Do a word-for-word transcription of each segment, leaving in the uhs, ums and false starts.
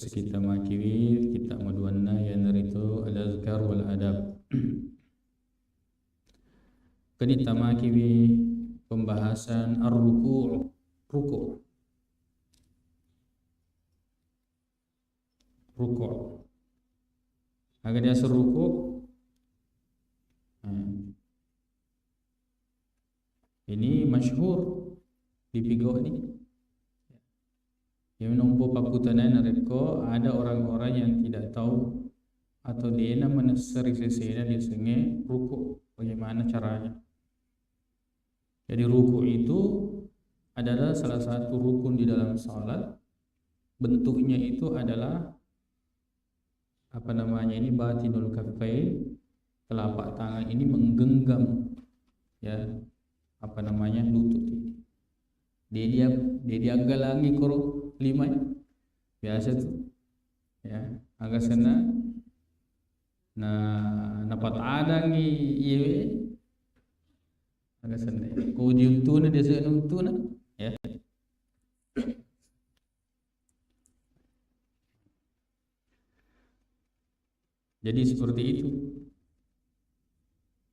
Kita makiwi kitab maduanna, iyanaritu Al-Azkar wal Adab. Keni tamakiwi pembahasan ar-ruku', ruku'. Ruku'. Aga diaseng ruku'? Nah. Ini masyhur di pigau ni. Yang nompo pakkutana narekko ada orang-orang yang tidak tahu atau dena manessa ri sesena diasengnge ruku', bagaimana caranya? Jadi ruku' itu adalah salah satu rukun di dalam salat. Bentuknya itu adalah apa namanya ini, batinul kaffain, telapak tangan ini menggenggam, ya, apa namanya, lutut ini. Dia dia dia diaggalangi koro lima ya. Biasa tuh. Ya, aga senna na napatadangi iyewe. Aga senna. Ko diuntuna dia sudah untuna. Ya. Jadi seperti itu.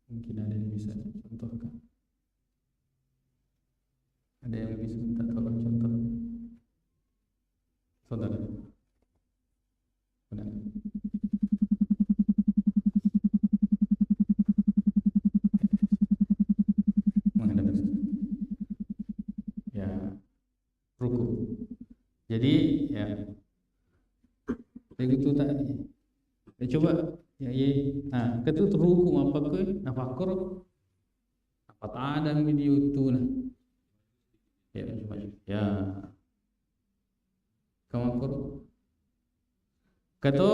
Mungkin ada yang bisa contohkan. Ada yang bisa minta tolong contoh? Saudara. Benar. Menghadap. Ya. Ruku'. Jadi, ya. Begitu tak? Ya, coba. Ya, iya. Nah, ketu ruku' mappakkoi, napakkoro. Apa tadang mi diuntuna? Ya, coba. Ya. Kamakkoro. Keto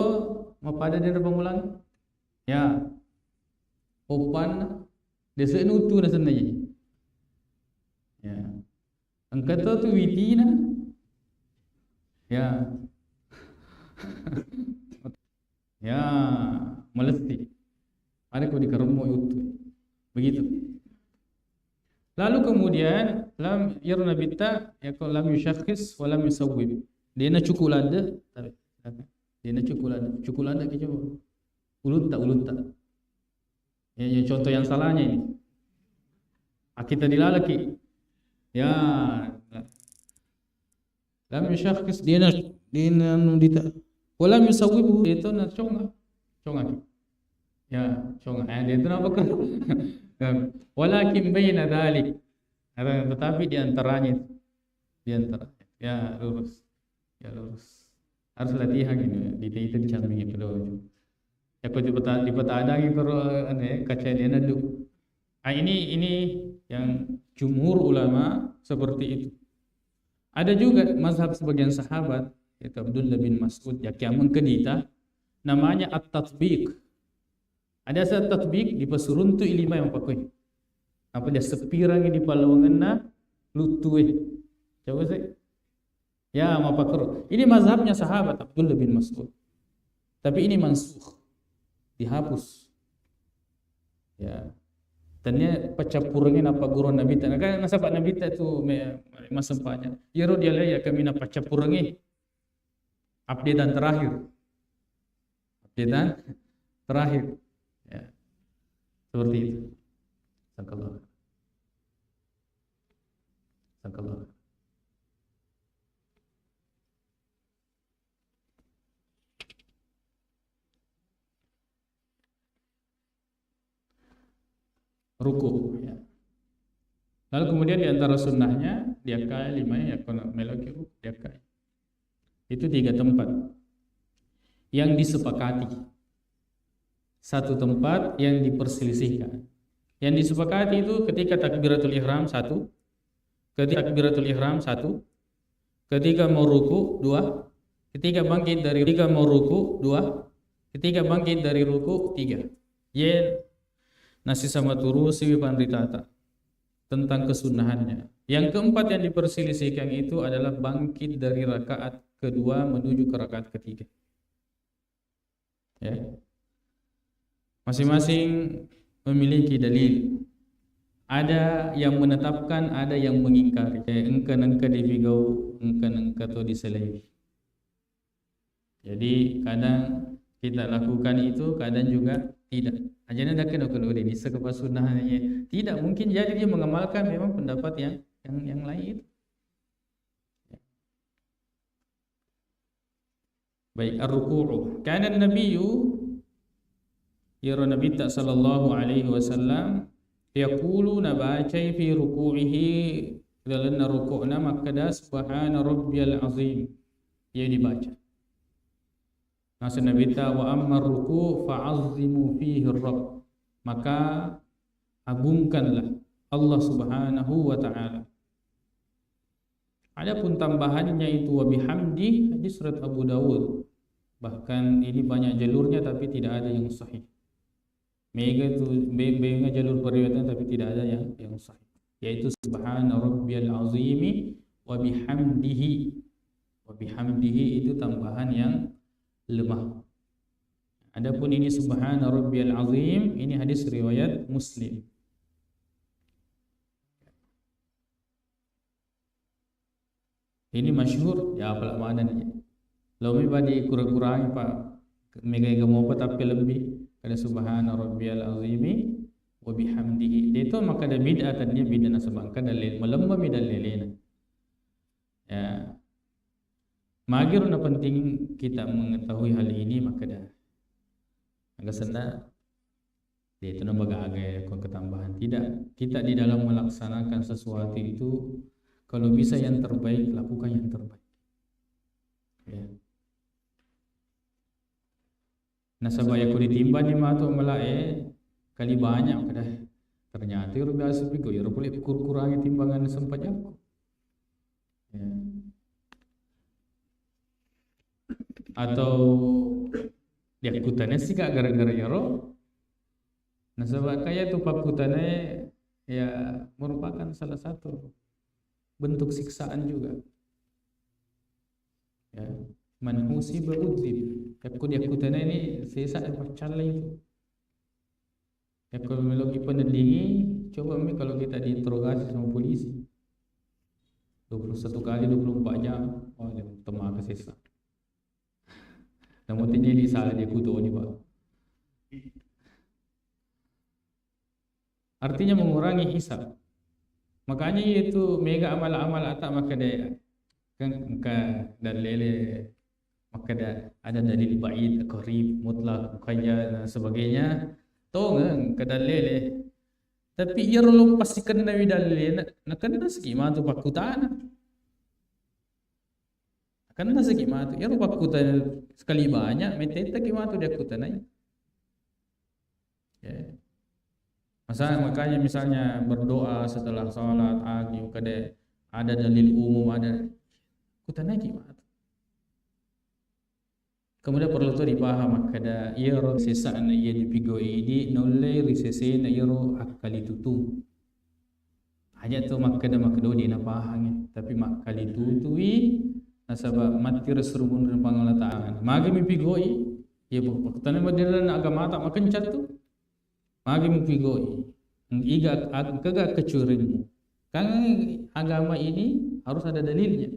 mappada dia pamulang? Ya. Oppanna. Desa' untuna senna. Ya. Engka to tu witina. Ya. Ya, malessi. Ada ko dikaremmo yuttu. Begitu. Lalu kemudian lam, iyaro Nabitta, ya, ko lam yusyakhis wa lam yusawwib. Dena cukup ladde, tapi dena cukup ladde. Cukup ladde ke coba. Ulutta, ulutta. Ya, ya, contoh yang salahnya ini. Ah, kita dilalaki. Ya. Lam yusyakhis, dena, dena anu dita. Wa lam yusawwibu, itu na conga. Conga ki. Ya, conga. Eh, dia itu apa kan? Ya. Walakin baina dzalik. Tetapi di antaranya itu. Di antara. Ya, lurus. Ya, lurus. Harus latihan gitu ya. Di itu dicampingi kedua. Ya, ko dipeta-, dipetadangi koro, anu ya, kaca dia nadu. Ah, ini, ini yang jumhur ulama seperti itu. Ada juga mazhab sebagian sahabat, yaitu Abdullah bin Mas'ud, ya, kiameng kedita, namanya at-tatbiq. Ada sa tatbiq, dipasuruntu lima yang pakoi. Apa dia sepirangi di palawangenna luttue. Coba sih. Ya, mappakkoro. Ini mazhabnya sahabat Abdullah bin Mas'ud. Tapi ini mansukh. Dihapus. Ya. Tania paccappurengnge napagguru Nabitta. Nah, kan nasaba Nabitta itu me-, masempanya. Iyaro dia lea ya kami napaccappurengnge. Updatean terakhir. Updatean terakhir. Ya. Seperti itu. Jazakallah. Jazakallah. Ruku, ya. Lalu kemudian di antara sunnahnya, diakkai lima ya, kono meloki ruku, diakkai. Itu tiga tempat yang disepakati. Satu tempat yang diperselisihkan. Yang disepakati itu ketika takbiratul ihram, satu. Ketika takbiratul ihram, satu. Ketika mau ruku, dua. Ketika bangkit dari, ketika mau ruku, dua. Ketika bangkit dari ruku, tiga. Ye, nasisama turusiwi panritata tentang kesunnahannya. Yang keempat yang diperselisihkan itu adalah bangkit dari rakaat kedua menuju ke rakaat ketiga. Ya. Masing-masing memiliki dalil. Ada yang menetapkan, ada yang mengingkari. Eh, engka nengka dipigau, engka nengka to diselei. Jadi kadang kita lakukan itu, kadang juga tidak. Ajana dakkeno keluri nisseng kepasunnahannya. Tidak mungkin jadi dia mengamalkan memang pendapat yang yang yang lain itu. Baik, ar-ruku'u. Kana nabiyyu, iyaro Nabitta sallallahu alaihi wasallam, yaqulu, nabacai fi ruku'ihi, dalenna ruku'na makkeda, "Subhana rabbiyal azim." Iya dibaca. Naseng Nabitta, "Wa amma ruku' fa'azzimu fihi rabb." Maka agungkanlah Allah Subhanahu wa Ta'ala. Adapun tambahannya itu wa bihamdi, hadis riwayat Abu Dawud. Bahkan ini banyak jalurnya tapi tidak ada yang sahih. Mega itu, be-, mega jalur periwayatan tapi tidak ada yang yang sahih. Yaitu subhana rabbiyal azimi wa bihamdihi. Wa bihamdihi itu tambahan yang lemah. Adapun ini subhana rabbiyal azim, ini hadis riwayat Muslim. Ini masyhur, ya, apala maneng ni. Lo mi badi kura-kurangi, Pak. Mega-ega mopa tapi lebih. Kada subhana rabbiyal azimi wa bihamdihi. Dia itu makkeda bid'ah, tadi bid'ah nasaba engka dalil, malemba mi dalilena. Ya. Magiro na penting kita mengetahui hal ini, makkeda. Aga senna Dia itu nambah gaga ya, kon ketambahan. Tidak, kita di dalam melaksanakan sesuatu itu, kalau bisa yang terbaik, lakukan yang terbaik. Ya. Nasaba yakko ditimbang ni matu amalae, kali banyak kada. Ternyata iro biasa piko, iro pole kur-kurangi timbangan sempat jakko. Ya. Atau diakkutana sika gara-gara iyaro. Nasaba kaya tu pakkutanae ya merupakan salah satu bentuk siksaan juga. Ya. Man husiba udzib. Yakko diakkutanae ni sesa paccallai itu. Yakko meloki peneddingi, coba mi kalau kita diinterogasi sama polisi. Dua puluh satu kali dua puluh empat jam, wah, dia temaka sesa. Namun ini salah dia kutoni, Pak. Artinya mengurangi hisab. Makanya itu mega amal-amal ata makkeda, kan engka dalele makkeda ada dalil ba'id, qarib, mutlak, muqayyad, dan sebagainya. Tongeng engka dalele. Tapi iyaro lo pasikennawi dalele, na-, nakenna siki matu pakkutana. Nakenna siki matu. Iyaro pakkutana sekali banyak, metettaki matu diakkutanai. Ya. Masa-, makanya misalnya berdoa setelah salat, agi, kada ada dalil umum, ada, kutanaiki matu. Kemudian perlu tu dipaham, kada iyaro sesana iya dipigau idi naulle ri sesena iyaro akkali tutu. Aja tu makkeda, makkeda de napahangi, tapi makkali tutui nasaba matti ri surumunna Puang Allah Ta'ala. Magi mipigoi, iya, pakkutana maderana agamata makencang tu. Magi mupigoi. Iga ag-, kega kecurimmu. Kan agama ini harus ada dalilnya.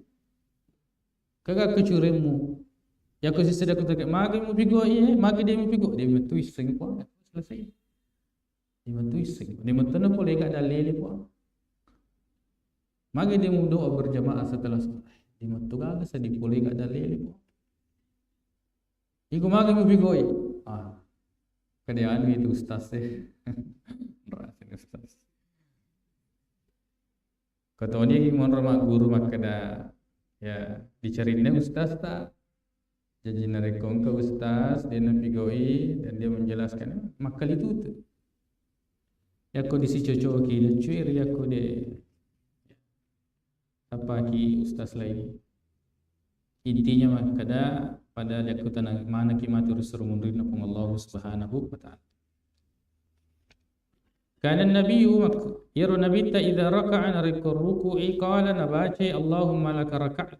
Kega kecurimmu. Yakko sisada kutake, magi mupigoi, eh, magi de mupigoi, de metu isseng Puang. Selesai. Dimettu isseng. Dimettu na pole ga dalili, Puang. Magi de mudoa berjamaah setelah salat. Dimettu gaga sa dipole ga dalili, Puang. Iku magi mupigoi. Ah. Kada anu itu ustaz e. Merasa ustaz. Katoni monro magguru makkeda, ya, dicarinna ustaz ta. Jaji narekko engka ustaz, de napigau'i dan dia menjelaskan, makkali tutu. Yakko disicocoki, deccui ri yakko de tappaki ustaz lain. Intinya makkeda pada yakko tanang manaki matu ri surumunrinna Puang Allah Subhanahu wa Ta'ala. Kana Nabiyyu mak-, iyaro Nabitta idza raka'a narekko ruku'i qala nabacai, "Allahumma laka raka'tu."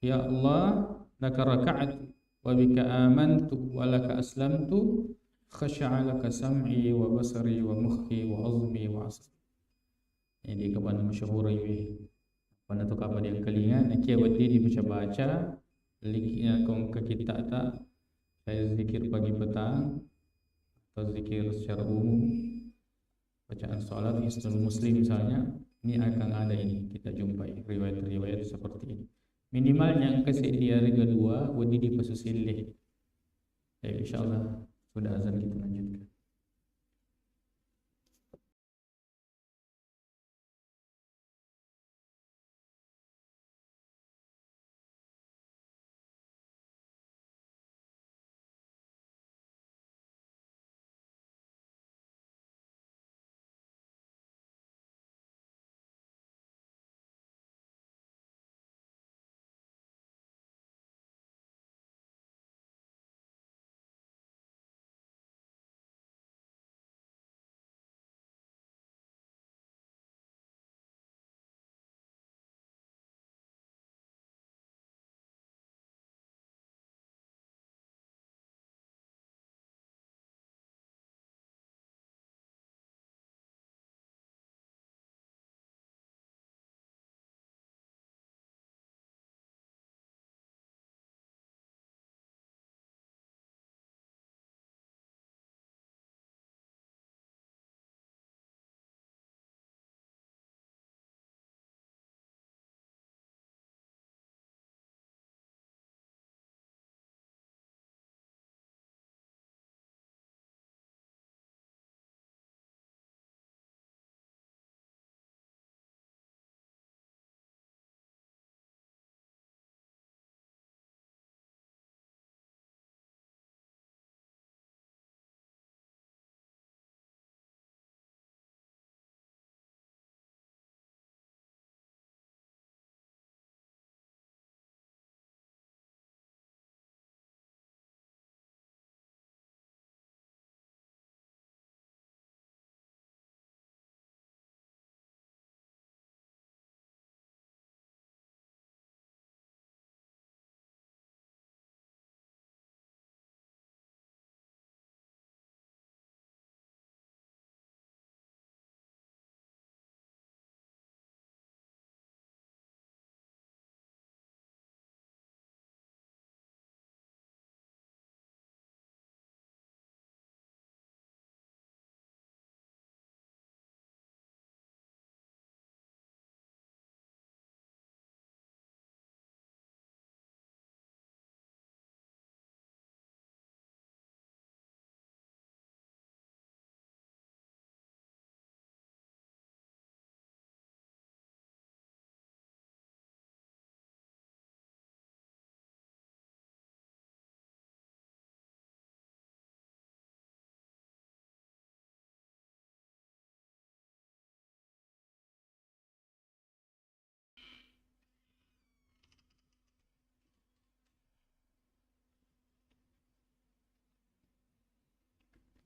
Ya Allah, laka raka'tu, wa bika amantu, wa laka aslamtu, khasya'a laka sam'i wa basari wa mukhi wa azmi wa asab. Jadi, kapan masyhur ini. Pada tu kapan yang kelinga, nakia wedding dibaca-baca, Lik-, ya, kong ke kita tak, kayak zikir pagi petang, atau zikir secara umum, bacaan salat Hisnul Muslim misalnya, ini akan ada ini, kita jumpai riwayat-riwayat seperti ini. Minimalnya engka seddi yarega dua, wedding dipasusille. Ya, insyaallah sudah azan kita lanjutkan.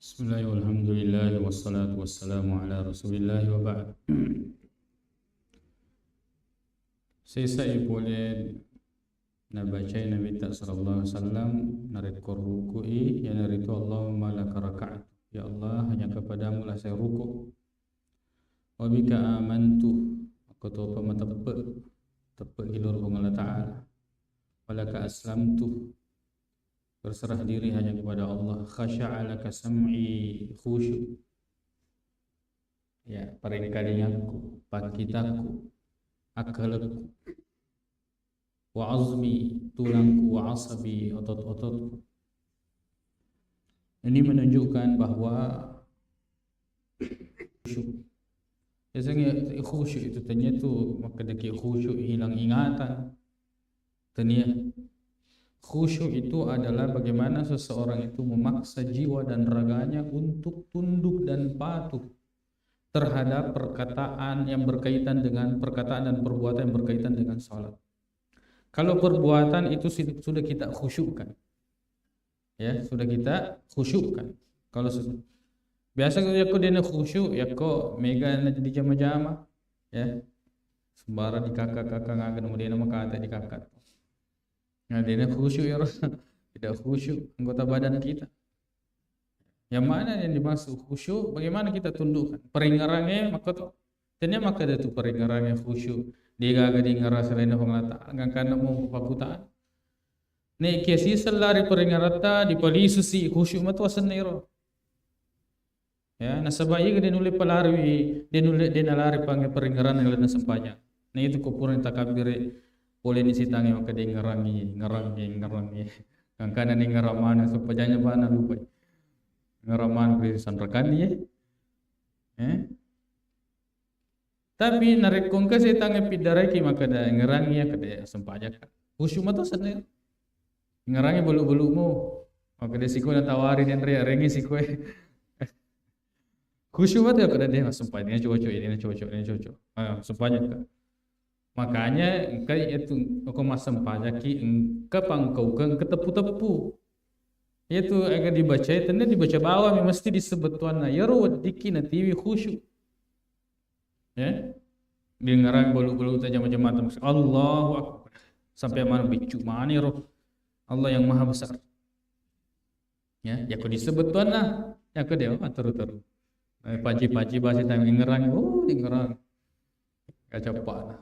Bismillah, walhamdulillah, wassalatu wassalamu ala rasulillah, wa ba'd. Sesai pole nabacai Nabitta sallallahu alaihi wasallam narekko ruku'i, iyanaritu, "Allahumma laka raka'tu." Ya Allah, hanya kepadamulah saya ruku'. "Wa bika amantu." Makkotopa mateppe', teppe' ki lao ri Puang Allah Ta'ala. "Wa laka aslamtu." Berserah diri hanya kepada Allah. "Khasya'a laka sam'i," khusyuk. Ya, paringkalingaku, pakkitaku, akkalekku. "Wa azmi," tulangku, "wa asabi," otot-ototku. Ini menunjukkan bahwa khusyuk. Biasanya khusyuk itu tanya itu, maka deki khusyuk hilang ingatan. Tania. Khusyuk itu adalah bagaimana seseorang itu memaksa jiwa dan raganya untuk tunduk dan patuh terhadap perkataan yang berkaitan dengan, perkataan dan perbuatan yang berkaitan dengan salat. Kalau perbuatan itu si-, sudah kita khusyukkan, ya, sudah kita khusyukkan. Kalau su-, biasa ko yakko dena khusyuk, yakko mega na di jama-jama, ya. Sembarang di kakak-kakak ngagen, dena makata di kakak. Nah, dena khusyuk ya, tidak khusyuk anggota badan kita. Yang mana yang dimaksud khusyuk? Bagaimana kita tundukkan? Paringngerangnya maka tuh. Tania maka ada tuh paringngerangnya khusyuk. Dia gaga di ngerasa lain Puang Allah Ta'ala. Gangkanna mau pakutaan. Nekia siseng lari peringaratta, dipalisusi, khusyuk matu asenna iro. Ya, nasaba iya de nulle palari, de nulle, de nalari pange peringaran lalenna sempajang. Nah, itu ko purani takabbiri, poleni sitangnge makkeda ngerangi, ngerangi, ngerangi. Gangkanani ngerang maneng, sempajangnya bana lupai. Ngerang maneng, sanrakanni, ya. Eh? Tapi narekko engka setangnge piddaraiki makkeda ngerangi, ya, kede sempajakka. Khusyuk mato senna. Ngerangi bulu-bulumu. Makkeda siko natawari denre, rengi sikoe. Khusyuk mato, ya, kede deh, sumpah ini cocok, ini cocok, ini cocok. Ah, sempajakka. Makanya engka itu, ko massempajakki, engka pangkaukeng, engka teppu-teppu. Itu aga dibacai, tenna dibaca bawang, mesti disebut tuanna. Yaro weddikki natiwi khusyuk. Ya. Dengarang bulu-bulu tajam-jamata, Allahu Akbar. Sampai mana biccu mana roh. Allah yang Maha Besar. Ya, ya ko disebut tuanna, ya ko dia, ah, teru-teru. Eh, paji-paji bahasa tang ngerang, oh, ngerang. Kacapak lah.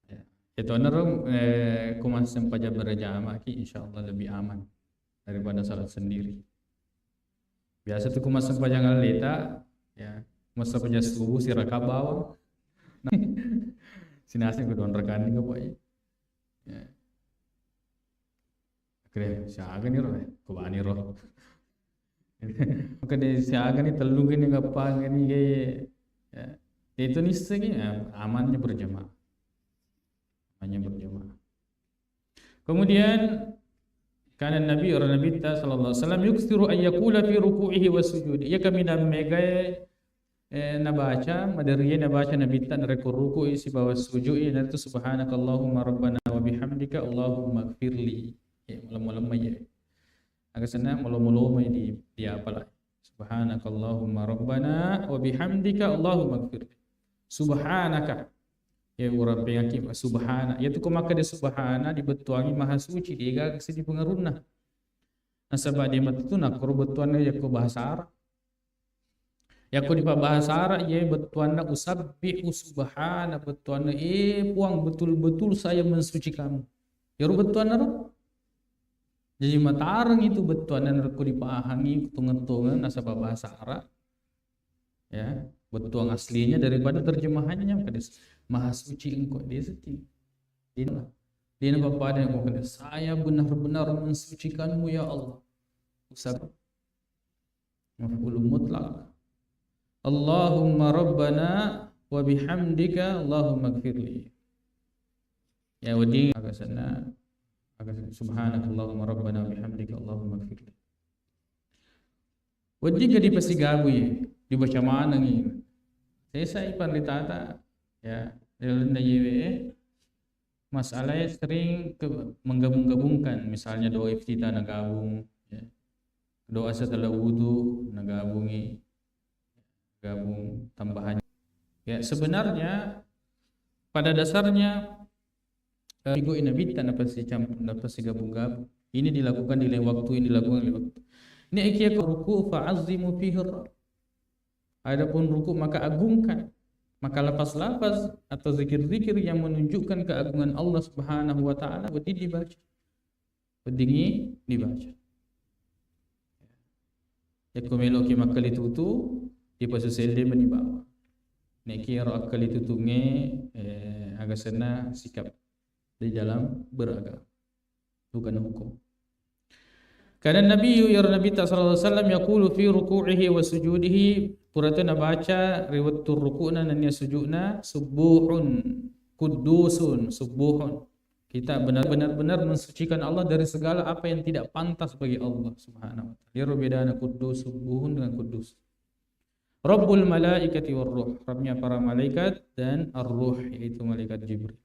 Ya. Itu naro, eh, ku massempajang berjamaah ki, insya Allah lebih aman daripada salat sendiri. Biasa tuh ku massempajang aleta, ya, massempajang subuh siraka bawang. Nah, sinaseng ku dua rakaat ni, Pak. Ya. Kere, siaga ni ro, eh? Ko bani ro. Kede siaga ni, tellu gini, gappa gini, gaya. Ya. Itu nissengi, ya, amannya berjamaah. Amannya berjamaah. Kemudian, karena Nabi, orang Nabi ta sallallahu alaihi wasallam, "Yuksiru an yaqula fi ruku'ihi wa sujudi." Iya kami dan megai, eh, nabaca, maderie nabaca Nabi ta narekko ruku'i sibawa sujudi, iyanaritu, "Subhanakallahumma rabbana wa bihamdika, Allahumma gfirli." Ya, malam-malam ya. Aga senna molo-molo mai di, di apa lah. "Subhanakallahumma rabbana wa bihamdika, Allahumma gfirli." Subhanaka. Ya, urang pengaki, subhana. Ya, tu ko makkeda subhana, dibettuangi maha suci, dega seddi pengerunna. Nasaba dia matu tu nakoro bettuanna yakko bahasa Arab. Yakko di bahasa Arab, ya, bettuanna usabbihu subhana, bettuanna, eh, Puang, betul-betul saya mensucikanmu. Yaro bettuanna ro. Jadi matareng itu bettuanna narekko dipahangi tongeng-tongeng nasaba bahasa Arab. Ya, bettuang aslinya daripada terjemahannya, makkeda, "Maha suci Engkau." Dia setti. Dia, dia apa pada yang makkeda, "Saya benar-benar mensucikanmu, ya Allah." Usab-, maf'ulun mutlak. "Allahumma rabbana wa bihamdika, Allahumma gfirli." Ya, wedding aga senna, aga senna, "Subhanakallahumma rabbana wa bihamdika, Allahumma gfirli." Wedding ga dipasigabui, dibaca manengi. Sesa ipanritata, ya, lalenna yewe, masalahnya sering ke, menggabung-gabungkan, misalnya doa iftitah nagabung, ya. Doa setelah wudu nagabungi, gabung tambahannya. Ya, sebenarnya pada dasarnya, eh, igo'i Nabitta napasicamp-, napasigabung-gabung. Ini dilakukan di lain waktu, ini dilakukan di lain waktu. Ini ikia ruku fa'azzimu fihi Rabb. Adapun ruku maka agungkan. Maka lafaz-lafaz atau zikir-zikir yang menunjukkan keagungan Allah Subhanahu wa Ta'ala wedding dibaca. Weddingngi dibaca. Yakko meloki makkalitutu, dipasuselle mani bawang. Nekiaro akkalitutungnge, eh, aga senna sikap di dalam beragama. Bukan hukum. Karena Nabi, ya Nabi ta sallallahu alaihi wasallam, yaqulu fi ruku'ihi wa sujudihi, puratu nabaca ri wettu ruku'na nennia sujudna, "Subbuhun, quddusun, subbuhun." Kita benar-benar, benar mensucikan Allah dari segala apa yang tidak pantas bagi Allah Subhanahu wa Ta'ala. Iyaro bedana quddus, subbuhun dengan quddus. Rabbul malaikati war ruh, Rabbnya para malaikat dan ar-ruh, yaitu malaikat Jibril.